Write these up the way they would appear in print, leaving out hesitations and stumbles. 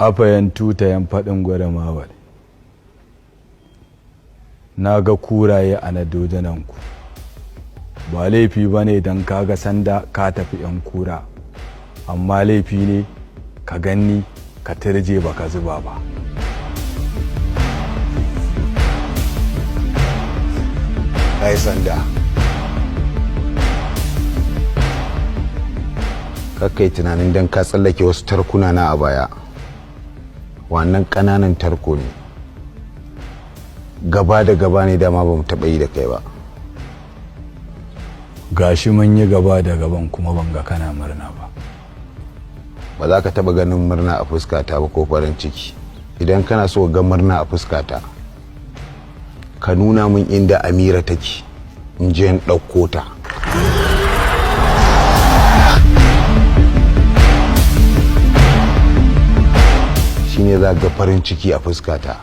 Afayan tutayen faɗin gwaramawar. Na ga kuraye a na dodonanku. Ba laifi ba ne don ka ga sanda ka tafi 'yan kura, amma laifi ne ka ganni ka turje ba ka zuba ba. Kai sanda, kakkai tunanin don ka tsallake wasu tarkuna na a baya, wannan ƙananan tarko ne. Gaba da gaba ne dama ba mu taɓa yi da kai ba. Gashi mun yi gaba da gaban kuma ban ga kana murna ba. Ba za ka taɓa ganin murna a fuskata ba ko farin ciki. Idan kana so ga murna a fuskata, ka nuna min inda Amira take, in je in ɗauko ta. Shine za ga farin ciki a fuskata,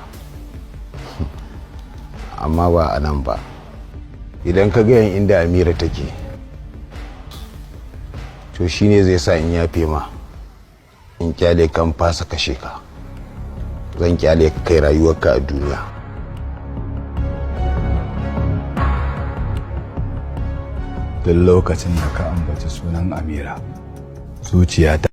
amma ba a nan ba. Idan ka gayan inda Amira take, to shine zai sa in yafe ma, in kyale kan fasa kashe ka. Zan kyale ka kai rayuwarka a duniya. Duk lokacin da ka ambaci sunan Amira, zuciyata